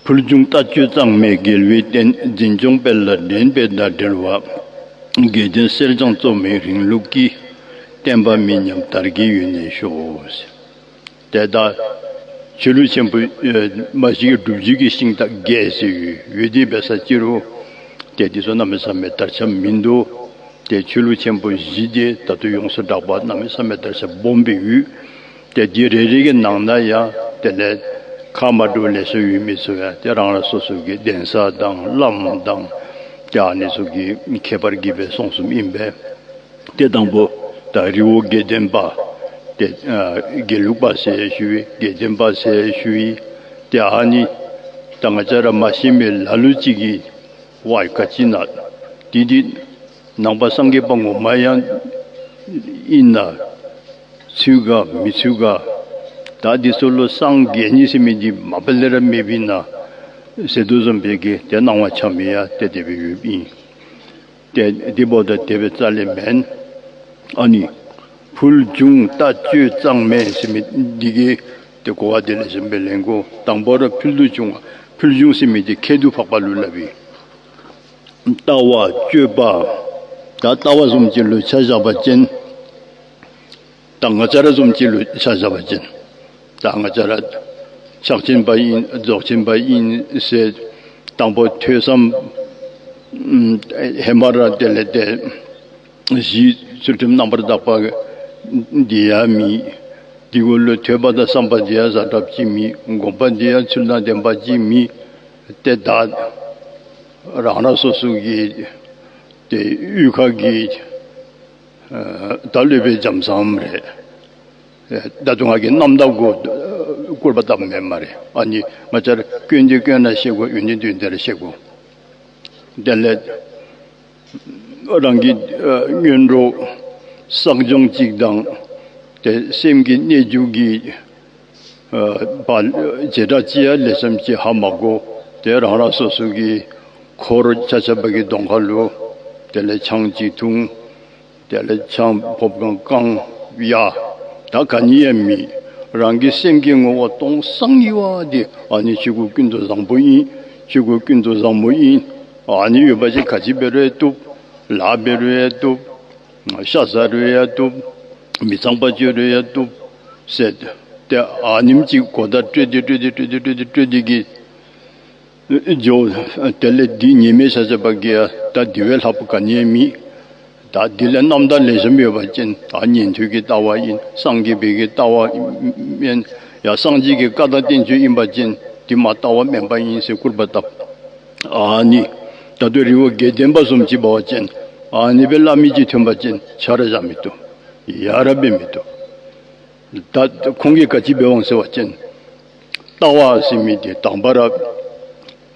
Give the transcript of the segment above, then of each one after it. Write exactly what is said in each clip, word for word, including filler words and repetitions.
ཕུལ་བྱུང་ལྟ་སྤྱོད་གཙང་མའི་རྒྱལ་བའི་བསྟན། འཛིན་སྐྱོང་སྤེལ་ལ་འགྲན་པའི་ཟླ་བྲལ་བ། དགེ་ལྡན་གསེར་སྦྱངས་བཙོ་མའི་རིང་ལུགས་ཀྱི། བསྟན་པ་མི་ཉམས་དར་རྒྱས་ཡུན་གནས་ཤོག། དེ་ལྟར་ཆོས་ལུགས་ཆེན་པོ་མ་ཞིག་གི་སྒྲུབ་བརྒྱུད་ཀྱི་ཤིང་རྟ་བརྒྱད་ཟེར་ཡོད་ཡོད་དེ་བས་ས་ཅི་རུ། དེ་དེ་ཚོ་གནམ་མེད་ས་མེད་དར་ཁྱབ་མི་འདུག། དེ་ཆོས་ལུགས་ཆེན་པོ་བཞི་དེ་ད་དུང་ཡོངས་སུ་གྲགས་པ་གནམ་མེད་ས་མེད་དར་ཁྱབ་སྦོམ་པའི་ཡུལ། དེ་དེ་རེ་རེ་གི་ནང་ན་ཡང་དེ་ལས་ཁ་མ་འགྲོ་ལས་སུ་ཡོད་མི་ཚོ་ཡང་དེ་རང་རང་སོ་སོ་གི་གདན་ས་དང་བླ་མ་དང་དེ་ཨ་ནི་ཚོ་གི་ཁྱད་པར་གྱིས་པའི་སོང་གསུམ་ཡིན་པས། དེ་དང་པོ་ད་རི་བོ་དགེ་ལྡན་པ། དེ་དགེ་ལུགས་པ་ཟེར་ཞུ་བའི་དགེ་ལྡན་པ་ཟེར་ཞུ་ཡི། དེ་ཨ་ནི་ད་ང་ཅག་ར་མ་ཤེས་མེད་ལ་ལུ་ཅིག་གིས་ཝའི་ག་ཅི་ན་དེ་དེ། ནང་པ་སངས་རྒྱས་པ་ངོ་མ་ཡང་ཡིན་ན་ཚུལ་ག་མི་ཚུལ་ག། ད་འདི་ཚོ་ལོ་སངས་རྒྱས་ཉིད་ཟེར་མི་འདི་མ་པ་ལས་ར་མེད་པ་ཡིན་ན་ཟེར་དུ་བཟུམ་པའི་གི་དེ་སྣང་བ་འཆར་མི་ཡ་དེ་དེ་བས་ཡོད་ཡིན། དེ་འདི་བོ་ད་དེ་བས་རྩ་ལས་མེན། ཨ་ནི་ཕུལ་བྱུང་ལྟ་སྤྱོད་གཙང་མའི་ཟེར་མི་འདི་གི་དེ་གོ་བ་དེ་ལས་གཞན་པའི་ལན་གོ། དང་པོ་ར་ཕུལ་དུ་བྱུང་བ། ཕུལ་བྱུང་ཟེར་མི་དེ་ཁྱད་དུ་འཕགས་པ་ལུ་ལབ་ཡིན། ལྟ་བ་སྤྱོད་པ། ད་ལྟ་བ་བཟུམ་ཅིག་ལུ་ཆ་བཞག་པ་ཅན། ད་ང་ཅག་ར་བཟུམ་ཅིག་ལུ་ཆ་བཞག་པ་ཅན། ད་ང་ཅག་ར་ཕྱག་ཆེན་པ་ཡིན། རྫོགས་ཆེན་པ་ཡིན་ཟེར། དང་པོ་ཐོས་བསམ་ཧེ་མ་ར་དེ་ལས་དེ་གཞི་ཚུལ་ཁྲིམས་རྣམ་པར་དག་པ་འདི་ཡ་མི། འདི་གུ་ལུ་ཐོས་པ་དང་བསམ་པ་འདི་ཡ་ཟ་གྲབས་ཅིག་མི། སྒོམ་པ་འདི་ཡ་ཚུལ་དང་ལྡན་པ་ཅིག་མི། དེ་ད་རང་རང་སོ་སོ་གི་དེ་གཡུས་ཁ་གི་ད་སློབ་དཔོན་འཇམ་བསམ་རེད། ད་དུང་ང་གི་རྣམ་དག་གོ་སྐུར་པ་བཏབ་མེད་མ་རེད། ཨ་ནི་ང་ཅག་སྐྱོན་དེ་སྐྱོན་ན་ཤེས་དགོ། ཡོན་ཏན་དོན་དེར་ཤེས་དགོ། དེ་ལས་རང་གི་སྔོན་འགྲོ་བསགས་སྦྱོང་གཅིག་དང་དེ་སེམས་ཀྱི་གནས་འཇུག་གི་བྱེ་བྲག་ཅི་ཡ་ལས་སམ་ཅི་ཧ་མ་གོ། དེ་རང་རང་སོ་སོ་གི་འཁོར་ཆ་ཆ་པ་གི་གདོང་ཁ་ལུ་དེ་ལས་ཆང་གཅིག་འཐུང་། དེ་ལས་ཆང་ཕོབ་གང་བཀང་ཡ། ད་ག་ནི་ཡ་མི། རང་གི་སེམས་ཀྱི་ངོ་བོ་སྟོང་སང་ཡི་བ་དེ་ཨ་ནི་ཆོས་སྐུ་ཀུན་ཏུ་བཟང་པོ་ཡིན། ཆོས་སྐུ་ཀུན་ཏུ་བཟང་མོ་ཡིན། ཨ་ནི་ཡོད་པ་ཅིག་ག་ཅི་འབད་རུང་ཡ་བཏུབ། ལ་འབད་རུང་ཡ་བཏུབ། ཤ་ཟ་རུང་ཡ་བཏུབ། མི་ཚངས་པ་སྤྱོད་རུང་ཡ་བཏུབ་ཟེར། དེ་ཨ་ནིམ་ཅིག་གོ་བརྡ་སྤྲོད་དེ་སྤྲོད་དེ་སྤྲོད་དེ་སྤྲོད་དེ་སྤྲོད་དེ་གི་ཇོ། དེ་ལས་འདི་ཉེས་མེད་ཤ་ཆ་པ་གི་ཡ་ད་འདི་བས་ལྷག་པ་ག་ནི་མེད། ད་འདི་ལས་རྣམ་དག་ལས་གཞན་ཡོད་པ་ཅན། ད་ཉན་ཐོས་ཀྱི་ལྟ་བ་ཡིན། སངས་རྒྱས་པའི་གི་ལྟ་བ་ཡིན། ཡ་སངས་རྒྱས་ཀྱི་བཀའ་དང་བསྟན་བཅོས་ཡིན་པ་ཅན། འདི་མ་ལྟ་བ་དམན་པ་ཡིན་ཟེར་སྐུར་པ་བཏབ། ཨ་ནི་ད་དུང་རི་བོ་དགེ་ལྡན་པ་བཟུམ་ཅིག་འབད་བ་ཅན། ཨ་ནི་བས་བླ་མེད་ཅིག་ཐོན་པ་ཅན་ཆ་ར་བཞག་མི་བཏུབ། ཡ་ར་འབད་མི་བཏུབ། ད་ཁོང་གིས་ག་ཅི་འབད་འོང་ཟེར་བ་ཅན། ལྟ་བ་ཟེར་མི་དེ་དང་པ་ར་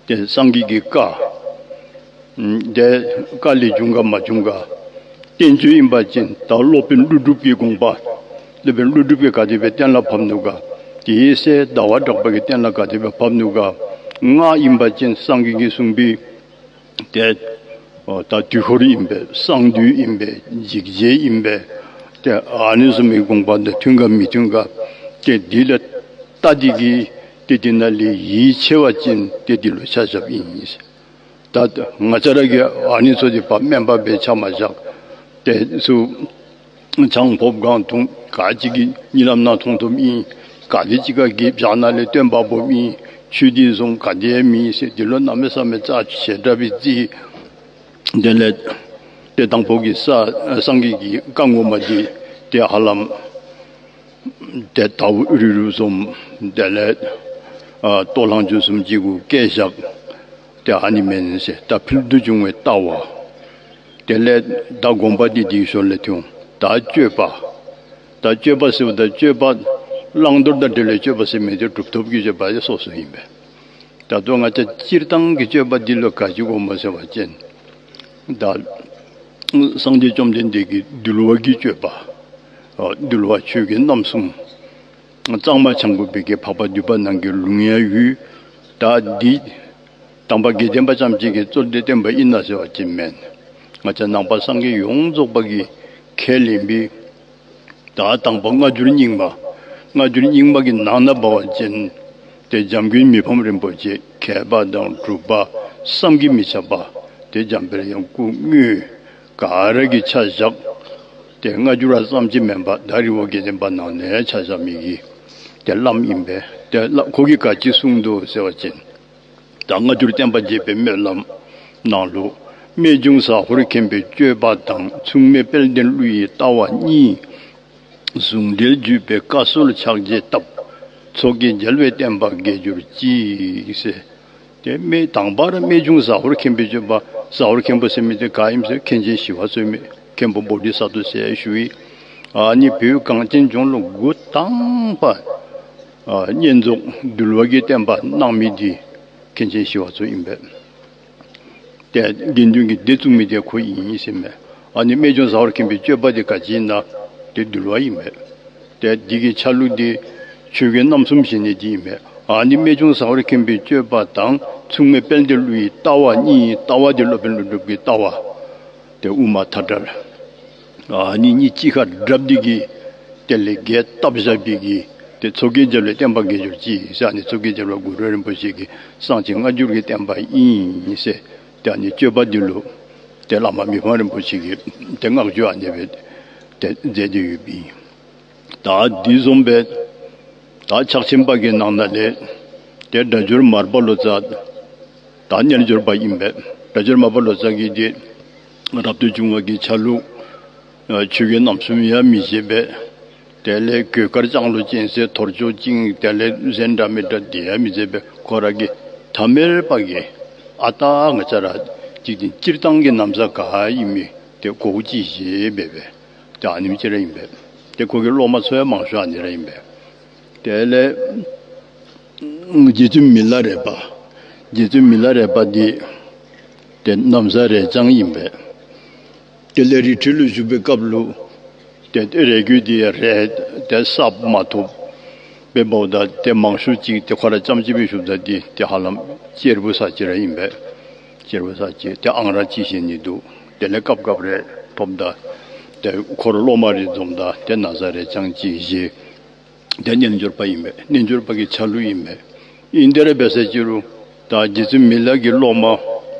དེ་སངས་རྒྱས་ཀྱི་བཀའ། དེ་བཀའ་ལས་བྱུང་ག་མ་བྱུང་ག། བསྟན་བཅོས་ཡིན་པ་ཅན། ད་སློབ་དཔོན་ཀླུ་སྒྲུབ་ཀྱི་དགོངས་པ། སློབ་དཔོན་ཀླུ་སྒྲུབ་ཀྱིས་ག་དེ་སྦེ་གཏན་ལ་ཕབ་ནུག་ག། དེའི་སྲས་ཟླ་བ་གྲགས་པ་གིས་གཏན་ལ་ག་དེ་སྦེ་ཕབ་ནུག་ག། སྔགས་ཡིན་པ་ཅན། སངས་རྒྱས་ཀྱིས་གསུངས་པའི་དེ་ད་དུས་འཁོར་ཡིན་པས། གསང་འདུས་ཡིན་པས། འཇིགས་བྱེད་ཡིན་པས། དེ་ཨ་ནི་གསུམ་གྱི་དགོངས་པ་འདི་མཐུན་ག་མི་མཐུན་ག། དེ་འདི་ལ་ལྟ་འདི་གིས་དེ་འདི་ན་ལས་ཡིད་ཆེས་པ་ཅན་དེ་འདི་ལུ་ཆ་བཞགཔ་ཨིན། ད་ང་བཅས་ར་གི་ཨ་ནི་ཚུ་འདི་ཕར་དམན་པ་སྦེ་ཆ་མ་བཞག། དེ་ཚུ་ཆང་ཕོརཔ་གང་འཐུང་། ག་ཅི་གི་གཉིད་ལམ་ན་མཐོང་ཐུབ་ཨིན། ག་དེ་ཅིག་ཁར་གི་བཞག་ན་ལས་སྟོན་པ་འབོབ་ཨིན། ཆོས་འདི་བཟུང་ག་དེ་མི་ཟེར་འདི་ལུ་གནམ་མེད་ས་མེད་རྩ་ཆེ་དྲགས་པའི་རྩིས། དེ་ལས་དེ་དང་པོ་གི་ས་སངས་རྒྱས་ཀྱི་བཀའ་ངོ་མ་འདི་དེ་ཧ་ལམ་དེ་ལྟ་བུ་རི་རུ་གསུམ། དེ་ལས་ཨ་ལྟོ་ལྷང་ཅུ་གསུམ་གཅིག་གུ་སྐད་བཞག། དེ་ཨ་ནི་མེན་ཟེར། ད་ཕུལ་དུ་བྱུང་བའི་ལྟ་བ། དེ་ལས་ད་སྒོམ་པ་འདི་འདིའི་ཞོར་ལས་ཐོན། ད་སྤྱོད་པ། ད་སྤྱོད་པ་ཟེརཝ་ད་སྤྱོད་པ་བླང་དོར་དང་འབྲེལ་བའི་སྤྱོད་པ་ཟེར་མི་དེ་གྲུབ་ཐོབ་ཀྱི་སྤྱོད་པ་ཡང་སོ་སོ་ཨིན་པས། ད་ལྟོ་ང་བཅས་སྤྱིར་བཏང་གི་སྤྱོད་པ་འདི་ལུ་ག་ཅི་གོ་མོ་ཟེར་བ་ཅིན། ད་སངས་རྒྱས་བཅོམ་ལྡན་འདས་ཀྱིས་འདུལ་བ་གི་སྤྱོད་པ། ཨ་འདུལ་བ་ཆོས་ཀྱི་རྣམ་གསུམ། གཙང་མ་བྱང་བུ་བི་ཀའི་འཕགས་པ་འདུས་པ་ནང་གི་ལུང་ཡང་ཡོད། ད་འདི་དམ་པ་དགེ་ལྡན་པ་ཙམ་ཅིག་གིས་གཙོར་འདི་བསྟན་པ་ཨིན་ན་ཟེར་བ་ཅིན་མེན། ང་བཅས་ནང་པ་སངས་རྒྱས་ཡོངས་རྫོགས་པ་གིས་ཁས་ལེན་པའི། ད་དང་པོ་སྔ་འགྱུར་རྙིང་མ། སྔ་འགྱུར་རྙིང་མ་གི་ནང་ན་འབད་བ་ཅིན། དེ་འཇམ་མགོན་མི་ཕམ་རིན་པོ་ཆེ་མཁས་པ་དང་གྲུབ་པ་བསམ་གྱིས་མི་ཁྱབ་པ། དེ་འཇམ་དཔལ་དབྱངས་སྐུ་དངོས་ག་ར་གི་ཆ་བཞག་དེ་སྔ་འགྱུར་བ་ཙམ་གྱིས་མིན་པ་ད་རི་བོ་དགེ་ལྡན་པ་ནང་ནས་ཆ་བཞག་མི་གི་དེ་བླམ་ཡིན་པས། དེ་བླ་ཁོ་གིས་ག་ཅི་གསུངས་འདུག་ཟེར་བ་ཅིན། ད་སྔ་འགྱུར་བསྟན་པ་རྒྱས་པའི་སྨོན་ལམ་ནང་ལུ། རྨད་བྱུང་ཟ་ཧོར་མཁན་པོའི་སྤྱོད་པ་དང་། མཚུངས་མེད་དཔལ་ལྡན་ཀླུ་ཡི་ལྟ་བ་གཉིས། ཟུང་འབྲེལ་བརྒྱུད་པའི་བཀའ་སྲོལ་ཕྱག་རྒྱས་བཏབ། མཚོ་སྐྱེས་རྒྱལ་བའི་བསྟན་པ་རྒྱས་གྱུར་ཅིག་ཟེར། དེ་རྨད་དང་པ་ར་རྨད་བྱུང་ཟ་ཧོར་མཁན་པོའི་སྤྱོད་པ། ཟ་ཧོར་མཁན་པོ་ཟེར་མི་དེ་ག་ཡིན་ཟེར། མཁན་ཆེན་ཞི་བ་འཚོའི་མཁན་པོ་བོ་དྷི་ས་ཏྭ་ཟེར་ཞུ་ཡི། ཨ་ནི་བོད་གངས་ཅན་ལྗོངས་ལུ་འགོ་དང་པ་ཨ་བསྙེན་རྫོགས་འདུལ་བ་གི་བསྟན་པ་གནང་མི་དེ་མཁན་ཆེན་ཞི་བ་འཚོ་ཡིན་པས། དེ་དགེ་འདུན་གྱི་སྡེ་བཙུགས་མི་དེ་ཁོ་ཡིན་ཟེར་མས། ཨ་ནི་རྨད་བྱུང་ཟ་ཧོར་མཁན་པོའི་སྤྱོད་པ་དེ་ག་ཅི་ཡིན་ན་དེ་འདུལ་བ་ཡིན་པས། དེ་འདི་གི་ཆ་ལུགས་དེ་ཆོས་གོས་རྣམ་གསུམ་བཞེས་ནི་དེ་ཡིན་པས། ཨ་ནི་རྨད་བྱུང་ཟ་ཧོར་མཁན་པོའི་སྤྱོད་པ་དང་མཚུངས་མེད་དཔལ་ལྡན་ཀླུ་ཡི་ལྟ་བ་གཉིས། ལྟ་བ་དེ་སློབ་དཔོན་ཀླུ་སྒྲུབ་ཀྱི་ལྟ་བ། དེ་དབུ་མ་མཐའ་བྲལ། ཨ་ནི་གཉིས་གཅིག་ཁར་སྦྲགས་འདི་གི་དེ་ལས་རྒྱས་བཏབ་བཞག་པའི་གི་དེ་མཚོ་སྐྱེས་རྒྱལ་བའི་བསྟན་པ་རྒྱས་གྱུར་ཅིག་ཟེར། ཨ་ནི་མཚོ་སྐྱེས་རྒྱལ་བ་གུ་རུ་རིན་པོ་ཆེ་གི་གསང་ཆེན་སྔ་འགྱུར་གྱི་བསྟན་པ་ཡིན་ཟེར། དེ་ཨ་ནི་སྤྱོད་པ་འདི་ལུ་དེ་བླ་མ་མི་ཕམ་རིན་པོ་ཆེ་གི་དེ་བསྔགས་བརྗོད་ཨ་ནི་སྦེ་དེ་མཛད་དེ་ཡོད་པ་ཡིན། ད་འདི་བཟུམ་སྦེ་ད་ཕྱག་ཆེན་པ་གི་ནང་ན་ལས་དེ་སྒྲ་སྦྱོར་མར་པ་ལོ་ཙཱ། ད་རྣལ་འབྱོར་པ་ཡིན་པས། སྒྲ་སྦྱོར་མར་པ་ལོ་ཙཱ་གིས་དེ་རབ་ཏུ་བྱུང་བ་གི་ཆ་ལུགས་ཆོས་གོས་རྣམ་གསུམ་ཡང་མི་བཞེས་པས། དེ་ལས་གོས་དཀར་ལྕང་ལོ་ཅན་ཟེར་ཐོར་ཅོག་བཅིངས། དེ་ལས་གཟན་འདྲ་མི་འདྲ་དེ་ཡང་མི་མཛད་པས། ཁོ་ར་གི་ཐ་མལ་པ་གི་ཨ་ད་ང་བཅས་ར་འཇིག་རྟེན་སྤྱིར་བཏང་གི་ན་བཟའ་ག་ཡིན་མི་དེ་གོ་བོ་ཅིག་བཞེས་པས། དེ་ཨ་ནེམ་ཅིག་ར་ཡིན་པས། དེ་ཁོ་གི་སློབ་མ་ཚུ་ཡང་མང་ཤོས་ཨ་ནི་ར་ཡིན་པས། དེ་ལས་རྗེ་བཙུན་མི་ལ་རས་པ། རྗེ་བཙུན་མི་ལ་རས་པ་འདི་དེ་ན་བཟའ་རས་རྐྱང་ཡིན་པས། དེ་ལས་རི་ཁྲོད་ལུ་བཞུགས་པའི་སྐབས་ལུ་དེ་རས་གོས་འདི་རས་དེ་གསརཔ་མ་ཐོབ་པའི་འབདཝ་ད་དེ་མང་ཤོས་ཅིག་དེ་ཁོ་ར་རྐྱངམ་ཅིག་སྦེ་བཞུགསཔ་ད་དེ་དེ་ཧ་ལམ་གཅེར་བུ་ས་ཅིག་ར་ཡིན་པས། གཅེར་བུ་ས་ཅིག་དེ་ཨང་ར་ཅིག་བཞེས་ནི་འདུག། དེ་ལས་སྐབས་སྐབས་རས་ཐོབ་ད་དེ་འཁོར་སློབ་མ་རེ་འཛོམས་ད་དེ་ན་བཟའ་རས་རྐྱང་ཅིག་བཞེས། དེ་རྣལ་འབྱོར་པ་ཡིན་པས། རྣལ་འབྱོར་པ་གི་ཆ་ལུགས་ཡིན་པས། ཨིན་དེ་ར་འབད་ས་ཅི་རུང་ད་རྗེ་བཙུན་མི་ལ་གི་སློབ་མ་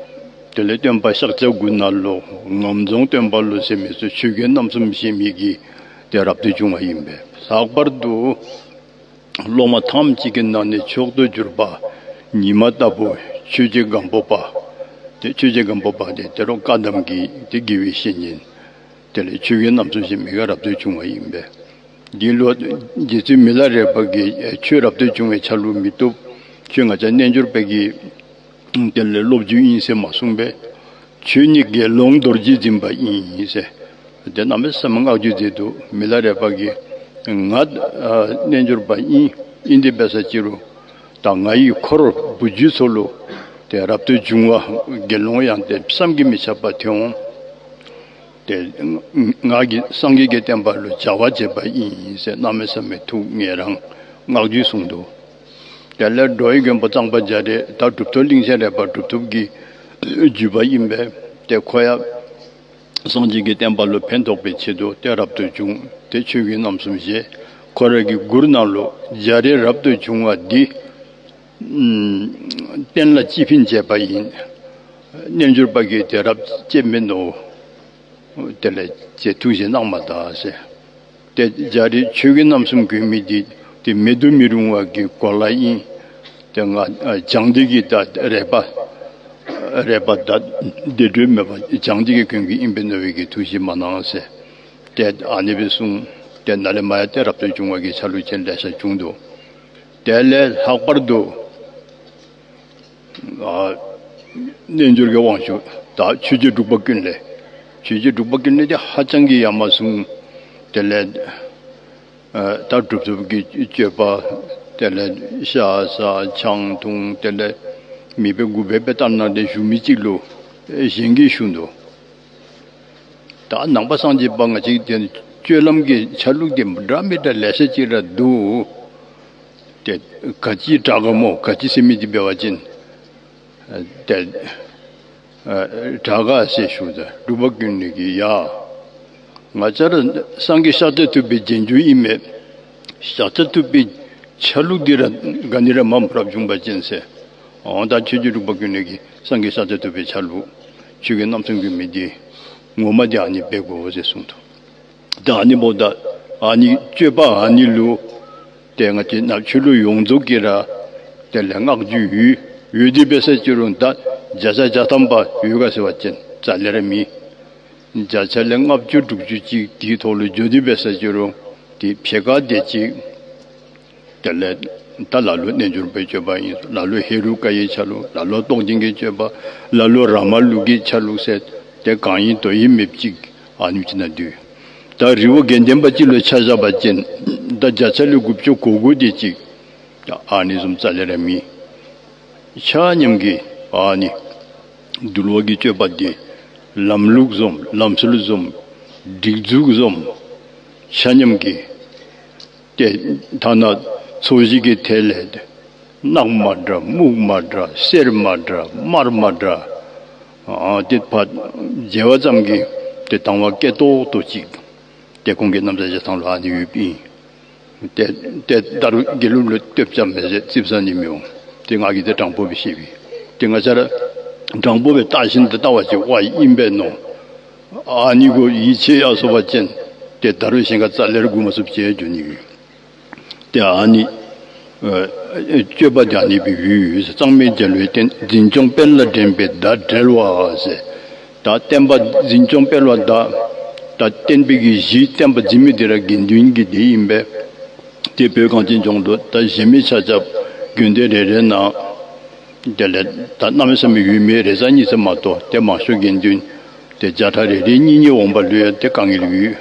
དེ་ལས་སྟོན་པ་ཤཱཀྱ་གུ་ཎ་ལོ་ངམ་རྫོང་སྟོན་པ་ལོ་ཟེར་མི་ཚུ་ཆོས་གོས་རྣམ་གསུམ་བཞེས་མི་གི་དེ་རབ་ཏུ་བྱུང་བ་ཡིན་པས། ལྷག་པར་དུ་སློབ་མ་ཐམས་ཅད་ཀྱི་ནང་ནས་མཆོག་ཏུ་གྱུར་པ་ཉི་མ་ལྟ་བུ་ཆོས་རྗེ་སྒམ་པོ་པ། དེ་ཆོས་རྗེ་སྒམ་པོ་པ་དེ་དེ་རུ་བཀའ་གདམས་ཀྱི་དེ་དགེ་བའི་བཤེས་གཉེན། དེ་ལས་ཆོས་གོས་རྣམ་གསུམ་བཞེས་མི་ག་རབ་ཏུ་བྱུང་བ་ཡིན་པས། འདི་ལུ་རྗེ་བཙུན་མི་ལ་རས་པ་གིས་ཆོས་རབ་ཏུ་བྱུང་བའི་ཆ་ལུགས་མི་བཏུབ། ཁྱོད་ང་བཅས་རྣལ་འབྱོར་པ་གི་དེ་ལས་སློབ་བརྒྱུད་ཡིན་ཟེར་མ་གསུངས་པས། ཁྱོད་ནི་དགེ་སློང་རྡོ་རྗེ་འཛིན་པ་ཡིན་ཟེར། དེ་གནམ་མེད་ས་མེད་བསྔགས་བརྗོད་མཛད་འདུག། མི་ལ་རས་པ་གིས་ང་ཨ་རྣལ་འབྱོར་པ་ཡིན། ཨིན་དེ་འབད་ས་ཅི་རུང་ད་ང་ཡི་འཁོར་བུ་བརྒྱུད་ཚུ་ལུ་དེ་རབ་ཏུ་བྱུང་བ་དགེ་སློང་ཡང་དེ་བསམ་གྱིས་མི་ཁྱབ་པ་ཐོན་འོང་། དེ་ང་གིས་སངས་རྒྱས་ཀྱི་བསྟན་པ་ལུ་བྱ་བ་བྱས་པ་ཡིན་ཟེར་གནམ་མེད་ས་མེད་ཐུགས་ངེས་རང་བསྔགས་བརྗོད་གསུངས་འདུག། དེ་ལས་འགྲོ་བའི་མགོན་པོ་གཙང་པ་རྒྱ་རས་ད་གྲུབ་ཐོབ་གླིང་ཆེན་རས་པ་གྲུབ་ཐོབ་ཀྱི་བརྒྱུད་པ་ཡིན་པས། དེ་ཁོ་ཡང་སངས་རྒྱས་ཀྱི་བསྟན་པ་ལུ་ཕན་ཐོགས་པའི་ཆེད་དུ་དེ་རབ་ཏུ་བྱུང་། དེ་ཆོས་གོས་རྣམ་གསུམ་བཞེས། ཁོ་ར་གི་མགུར་ནང་ལུ་རྒྱ་རས་རབ་ཏུ་བྱུང་བ་འདི་ཨམ་བསྟན་ལ་སྤྱི་ཕན་བྱས་པ་ཡིན། རྣལ་འབྱོར་པ་གིས་དེ་རབ་སྤྱད་མིན་ནོ། དེ་ལས་ཅེས་ཐུགས་བཞེད་གནང་མ་ད་ཟེར། དེ་རྒྱ་རས་ཆོས་གོས་རྣམ་གསུམ་གྱི་མི་འདི་དེ་མེད་དུ་མི་རུང་བ་གི་གོ་ལ་ཡིན། དེ་ང་ཨ་བྱང་སྡེ་གི་ད་རས་པ་རས་པ་ད་བདེ་དྲོད་མེད་པ་བྱང་སྡེ་གི་གོན་གྱི་ཨིན་པས་མནོ་བའི་གི་ཐུགས་བཞེད་མ་གནང་ཟེར། དེ་ཨ་ནི་སྦེ་གསུངས། དེ་ནཱ་ལས་མར་ཡང་དེ་རབ་ཏུ་བྱུང་བ་གི་ཆ་ལུགས་ཅན་ལེ་ཤ་བྱུང་འདུག། དེ་ལས་ལྷག་པར་དུ་ཨ་རྣལ་འབྱོར་གྱི་དབང་ཕྱུག་ད་ཆོས་རྗེ་འབྲུག་པ་ཀུན་ལེགས། ཆོས་རྗེ་འབྲུག་པ་ཀུན་ལེགས་དེ་ཧ་ཅང་གི་ཡ་མ་ཟུང་། དེ་ལས་ཨ་ད་གྲུབ་ཐོབ་ཀྱི་སྤྱོད་པ། དེ་ལས་ཤ་ཟ་ཆང་འཐུང་། དེ་ལས་མི་དཔེ་དགུ་པའི་དཔེ་ལྟར་ན་དེ་བཞུགས་མི་གཅིག་ལུ་གཞན་གྱིས་ཞུ་འདུག། ད་ནང་པ་སངས་རྒྱས་པ་ང་བཅས་ཀྱི་དེ་སྤྱོད་ལམ་གྱི་ཆ་ལུགས་དེ་འདྲ་མི་འདྲ་ལེ་ཤ་ཅིག་ར་འདུག། དེ་ག་ཅི་དྲག་ག་མོ་ག་ཅི་ཟེར་མི་དེ་འབད་བ་ཅིན། དེ་དྲག་ག་ཟེར་ཞུ་ད་འབྲུག་པ་ཀུན་ལེགས་ཀྱིས་ཡ། ང་བཅས་ར་སངས་རྒྱས་ཤཱཀྱ་ཐུབ་པའི་རྗེས་འཇུག་ཨིན་མས། ཤཱཀྱ་ཐུབ་པའི་ ཆ་ལུགས་འདི་ར་ག་ནི་ར་མ་མ་རབ་བྱུང་པ་ཅན་ཟེར། འོ་ད་ཆོས་རྗེ་འབྲུག་པ་ཀུན་ལེགས་ཀྱིས་སངས་རྒྱས་ཤཱཀྱ་ཐུབ་པའི་ཆ་ལུགས། ཆོས་ཀྱི་རྣམ་གསུམ་གྱི་མི་སྡེ་ངོ་མ་དེ་ཨ་ནི་སྦེ་དགོས་ཟེར་གསུངས་འདུག། ད་ཨ་ནི་འབདཝ་ད་ཨ་ནི་སྤྱོད་པ་ཨ་ནི་ལུ་ཏེ་ང་བཅས་ནཱ་ཆོས་ལུགས་ཡོངས་རྫོགས་ཀྱི་ར་དེ་ལས་བསྔགས་བརྗོད་ཡོད་ཡོད་དེ་འབད་ས་ཅི་རུང་ད་བརྒྱ་ཆ་བརྒྱ་ཐམ་པ་ཡོད་ག་ཟེར་བ་ཅིན་རྩ་ལས་ར་མེད། བརྒྱ་ཆ་ལས་ལྔ་བཅུ་དྲུག་ཅུ་ཅིག་དེའི་ཐོག་ལུ་འགྱོ་དེ་འབད་ས་ཅི་རུང་དེ་ཕྱེད་ཀ་དེ་ཅིག་དེ་ལས་ད་ལ་ལུ་རྣལ་འབྱོར་པའི་སྤྱོད་པ་ཨིན། ལ་ལུ་ཧེ་རུ་ཀ་ཡི་ཆ་ལུགས། ལ་ལུ་རྟོགས་ལྡན་གྱི་སྤྱོད་པ། ལ་ལུ་ར་མ་ལུག་གི་ཆ་ལུགས་ཟེར་དེ་གང་ཡིན་དོ་ཡིན་མེདཔ་ཅིག་ཨ་ནེམ་ཅིག་ནང་འདུས། ད་རི་བོ་དགེ་ལྡན་པ་ཅིག་ལུ་ཆ་བཞག་པ་ཅིན་ད་བརྒྱ་ཆ་ལས་དགུ་བཅུ་གོ་དགུ་དེ་ཅིག་ཨ་ནི་བཟུམ་རྩ་ལས་ར་མེད། ཆ་མཉམ་གྱིས་ཨ་ནི་འདུལ་བ་གི་སྤྱོད་པ་འདི་ལམ་ལུགས་བཟུམ་ལམ་སྲོལ་བཟུམ་སྒྲིག་འཛུགས་བཟུམ་ཆ་མཉམ་གྱིས་ཏེ་ཐ་ན་ཚོས་གཞི་གི་ཐད་ལས་ཏེ་གནག་མ་འདྲ་སྨུག་མ་འདྲ་སེར་མ་འདྲ་དམར་མ་འདྲ་ཨ་ཏེ་ཕར་མཇལ་བ་ཙམ་གྱིས་ཏེ་དང་བ་སྐྱེ་ཏོག་ཏོ་ཅིག་ཏེ་ཁོང་གི་རྣམ་ཐར་བྱེད་སྟངས་ལུ་ཨ་ནི་ཡོདཔ་ཨིན། ཏེ་ཏེ་ད་རུང་དགེ་ལུགས་ལུ་ལྟོས་བཅའ་མེད་ཟེར་ཙིགཔ་ཟ་ནི་མི་འོང་། ཏེ་ང་གིས་ཏེ་དྲང་པོ་སྦེ་བཤད་པས། ཏེ་ང་བཅས་ར་དྲང་པོ་སྦེ་བལྟ་བཞིན་དུ་བལྟ་བ་ཅིན་ཝ་ཨིན་པས་མནོ། ཨ་ནི་གུ་ཡིད་ཆེས་ཡར་སོང་བ་ཅིན་ཏེ་ད་རུང་གཞན་ཁར་རྩ་ལས་ར་སྒུག་མ་ཚུགསཔ་ཅིག་འགྱོ་ནི་ཡོད། ཏེ་ཨ་ནི་ཨ་སྤྱོད་པ་དེ་ཨ་ནི་སྦེ་ཡོད་ཟེར། གཙང་མའི་རྒྱལ་བའི་བསྟན། འཛིན་སྐྱོང་སྤེལ་ལ་འགྲན་པའི་ཟླ་བྲལ་བ་ཟེར། ད་བསྟན་པ་འཛིན་སྐྱོང་སྤེལ་བ་དང་ད་བསྟན་པའི་གི་གཞི་བསྟན་པ་འཛིན་མི་དེ་ར་དགེ་འདུན་གྱི་སྡེ་ཨིན་པས། དེ་བོད་གངས་ཅན་ལྗོངས་དུ་ད་གཞན་མི་ཆ་ཁྱབ་དགོན་སྡེ་རེ་རེ་ནང་དེ་ལས་ད་གནམ་མེད་ས་མེད་ཡོད་མི་རེ་ཙམ་གཉིས་ཙམ་མ་གཏོགས་ཏེ་མང་ཤོས་དགེ་འདུན་དེ་བརྒྱ་ཕྲག་རེ་རེ་གཉིས་གཉིས་འོང་བ་ལུ་ཡང་ཏེ་དཀའ་ངལ་ཡོད།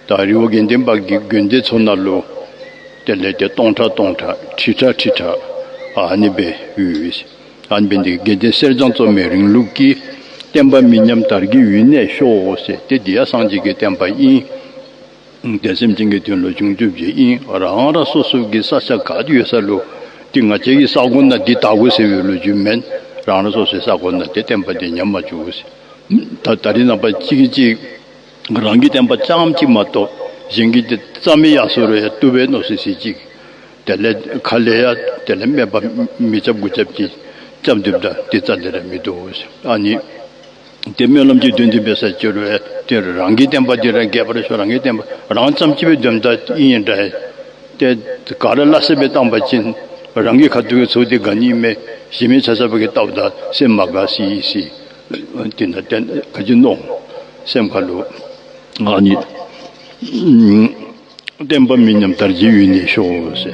ད་རི་བོ་དགེ་ལྡན་པ་གི་དགོན་སྡེ་ཚུ་ནང་ལུ་དེ་ལས་ཏེ་སྟོང་ཕྲག་སྟོང་ཕྲག་ཁྲི་ཕྲག་ཁྲི་ཕྲག་ཨ་ནི་སྦེ་ཡོད། ཨ་ནི་སྦེ་འདི་དགེ་ལྡན་གསེར་སྦྱངས་བཙོ་མའི་རིང་ལུགས་ཀྱི། བསྟན་པ་མི་ཉམས་དར་རྒྱས་ཡུན་གནས་ཤོག་ཟེར། ཏེ་འདི་ཡང་སངས་རྒྱས་ཀྱི་བསྟན་པ་ཨིན། ཏེ་སེམས་ཅན་གྱི་དོན་ལུ་བྱུང་བཅུག་པའི་ཨིན། རང་རང་སོ་སོ་གི་ས་ཆ་ག་ཏེ་ཡོད་ས་ལུ་ཏེ་ང་བཅས་ཀྱི་ས་གོ་ནང་འདི་བལྟ་དགོ་ཟེར་བའི་ལོ་རྒྱུས་མེན། རང་རང་སོ་སོའི་ས་གོ་ནང་ཏེ་བསྟན་པ་འདི་ཉམས་མ་བཅུག་ཟེར། ད་ད་རེས་ནངས་པ་གཅིག་གིས་གཅིག་རང་གི་བསྟན་པ་རྐྱངམ་གཅིག་མ་གཏོགས་གཞན་གྱི་དེ་རྩ་མེད་ཡར་སོང་རུང་ཡང་བཏུབ་པས་མནོ་སི་སི་ཅིག། དེ་ལས་ཁ་ལས་ཡང་དེ་ལས་སྨད་པ་མི་རྐྱབ་དགུ་རྐྱབ་ཀྱིས་རྐྱབ་སྡོདཔ་ད་དེ་རྩ་ལས་ར་མི་འདུག། ཨ་ནི་དེ་སྨོན་ལམ་གྱི་དོན་དེ་འབད་ས་ཅི་རུང་ཡང་དེ་རང་གི་བསྟན་པ་དེ་ར་རྒྱས་པར་ཤོག། རང་གི་བསྟན་པ་རང་རྐྱངམ་གཅིག་སྦེ་སྡོདཔ་ད་ཨིན་ཡང་འདྲ། དེ་ག་ར་སླ་བསྲེ་སྦེ་བཏང་པ་ཅིན་རང་གི་ཁ་ཐུག་གི་ཚོགས་དེ་དགའ་ནི་མས། གཞན་མི་ཆ་ཁྱབ་ཀྱིས་བལྟཝ་ད་སེམས་མ་དགའ་སི་སི། དེ་ན་བསྟན་ག་ཅི་མནོ། སེམས་ཁ་ལུ་ཨ་ནི་བསྟན་པ་མི་ཉམས་དར་རྒྱས་ཡུན་གནས་ཤོག་ཟེར།